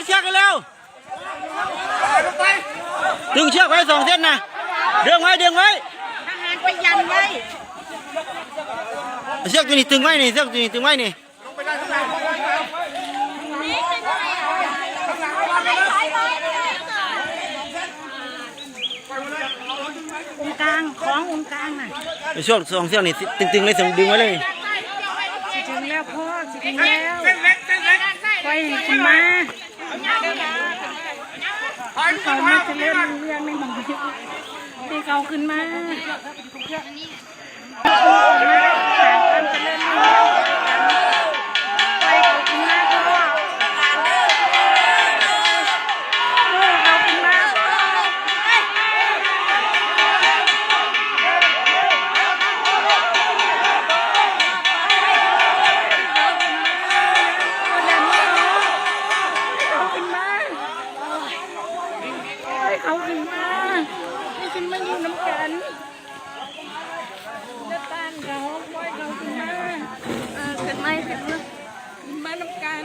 ເຊືອກໃຫ້ແລ້ວ ດຶງເຊືອກໄວ້ສອງເສັ້ນນະ ດຶງໄວ້ ດຶງໄວ້ ທະຫານໄປຢັນໄວ້ ເຊືອກຕົວນີ້ຕຶງໄວ້ນີ້ ເຊືອກຕົວນີ້ຕຶງໄວ້ນີ້. ອົງກາງ ຂອງອົງກາງນະ ໄອ້ຊ່ວງສອງເຊືອກນີ້ ຕຶງໆເລີຍ ດຶງໄວ້ເລີຍ ຊິເຖິງແລ້ວພໍ່ ຊິເຖິງແລ້ວ ປ່ອຍໃຫ້ຂຶ້ນມາ ໃຫ້ເຂົາມາຈະເລີນຮຸ່ງເຮືອງໃນໝ່ອງນີ້ ໃຫ້ເຂົາຂຶ້ນມາ. ໃຫ້ເຂົາຂຶ້ນມາ ໃຫ້ຂຶ້ນມາຢູ່ນຳກັນ ແມ່ບ້ານເຂົາ ປ່ອຍເຂົາຂຶ້ນມາ ເອີ ຂຶ້ນມາ ຂຶ້ນມາ ຂຶ້ນມານຳກັນ.